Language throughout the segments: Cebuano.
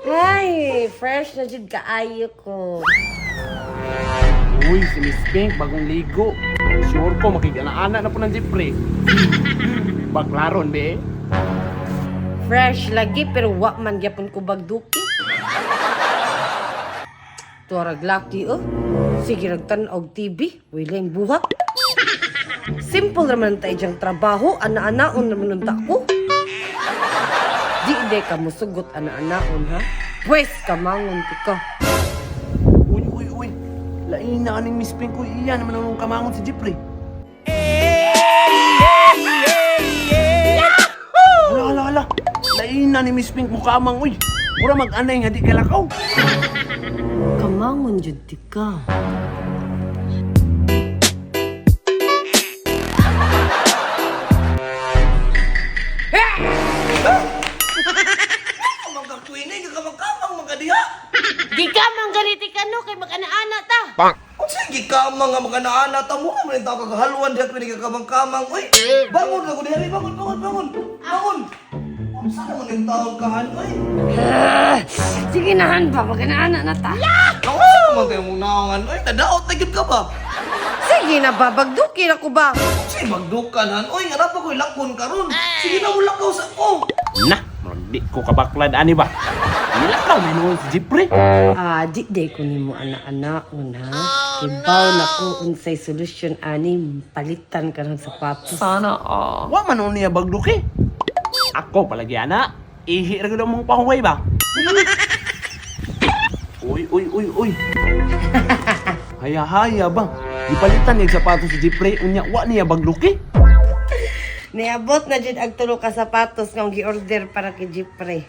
Ay, fresh na jud kaayo ko. Uy, si Miss Pink, bagong ligo. Sure ko, makigana-ana na po ng Jeffrey. Baklaron, be. Fresh lagi pero wa man gyapon ko bagduki. Tuarag laki oh. Sige rag tan-og TV, wiling buhat. Simple raman ta ijang trabaho, ana-anaon raman unta ko. Di de ka musugot ana-anaon ha. Pwes kamangon ti ka. Uy, uy, uy. Lain na aning Miss Pink, uy. Iya naman ang kamangon si Jeffrey. Hala, hala, hala. Lain na ni Miss Pink mukamang, uy. Mura mag-anay nga di kalakaw. Kamangon jud ti ka. Magkakwini, kakamang magkadiha. Di ka man ganiti ka no kay mag-ana-ana ta. Unsa gikamang nga maganaana ta mo man ta kagahalwan diha kwini kakamang-kamang. Uy, bangon na ko diha, bangon, bangon, bangon. Bangon. Unsa naman yung taon kahan, uy? Sige nahan ba mag-ana-ana na ta. Naunsa naman tayo mong naongan, uy? Nadaot na gyud ka ba? Sige na ba bagduki na ko ba? Unsay magdukan han, uy? Nga pa ko'y lakon karon. Sige na mo lakaw sa ko. Na, murag di ko kabaklad ani ba. Nilakaw may noon si Jeffrey. Ah, di day ko nimo ana-anaon ha. Kibaw na ko unsay solusyon ani palitan ka ng sapatos. Wa man noon niya bagduki. Ako palagi ana. Ihi ra gud ang mong pahuway ba? Uy, uy, uy, uy. Haya-haya ba? Gipalitan niya sapatos si Jeffrey unya wa niya bagduki. Niabot na jud ang tulo ka sapatos nga gi-order para kay Jeffrey.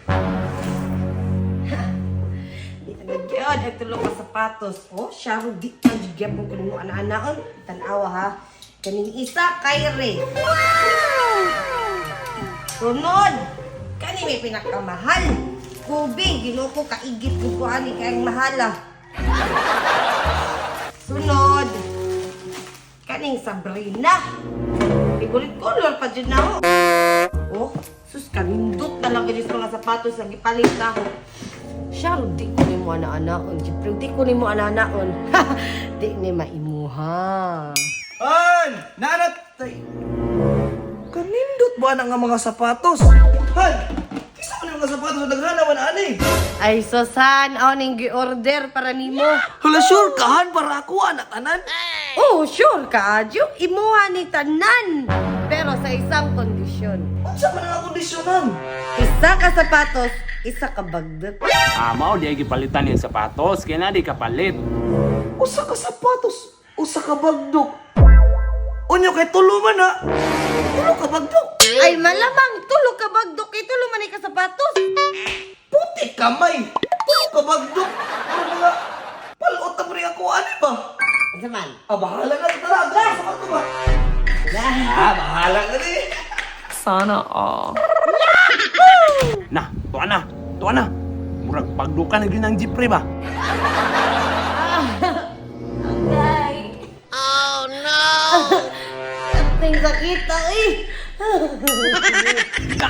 Di na gyud ang tulo ka sapatos. Oh, siya ro di pa jud gyapon ko nimo ana-anaon. Tan-awa ha. Kaning isa kay Re. Sunod, kani may pinakamahal. Kubi, Ginoo ko kaigit ko ani kay ang mahala. Sunod, kaning Sabrina. Favorite color pa dyan na ako. Oh, sus, kanindot talaga dyan sa mga sapatos ang gipalit na ako. Siya, di ko ni mo ana-anaon. Jeffrey, di ko ni mo ana-anaon. Di ni maimuha. Han, naanat tay. Kanindot ba na nga mga sapatos? Han, kisa man yung mga sapatos naghana man ani. Ay, Susan, ako ning gi-order para nimo. Hala sure ka han para ako anak tanan. Oh, sure ka, Adyo. Imuha ni tanan. Pero sa isang kondisyon. Unsa man ang kondisyonan? Isa ka sapatos, isa ka bagdot. Ah, mao di ay gipalitan niya sapatos kaya na di kapalit. Usa ka sapatos, usa ka bagdok. Unyo kay tulo man ha. Tulo ka bagdok. Ay, malamang tulo ka bagdok kay tulo man ay ka sapatos. Puti kamay. Tulo ka bagdok. Pero mga palot na pre ako ani ba? Ano man? Ah, bahala na tara. Tara sa kwarto ba? Ah, bahala na ni. Na, tuwa na, tuwa na. Murag pagdukan na gyud ang Jeffrey ba? Agay. Oh, no! Ang sakit eh. Na,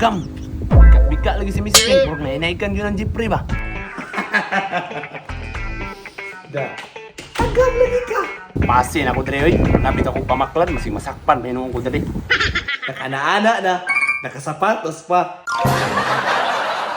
gam. Bika lagi si Miss Pink, murag nainaikan gyud ang Jeffrey ba? Da. Agam lagi ka. Pasin ako dre oy. Lapit akong pamaklad, masig masakpan pa hinuon ko dre. Nakanaana na. Nakasapatos pa.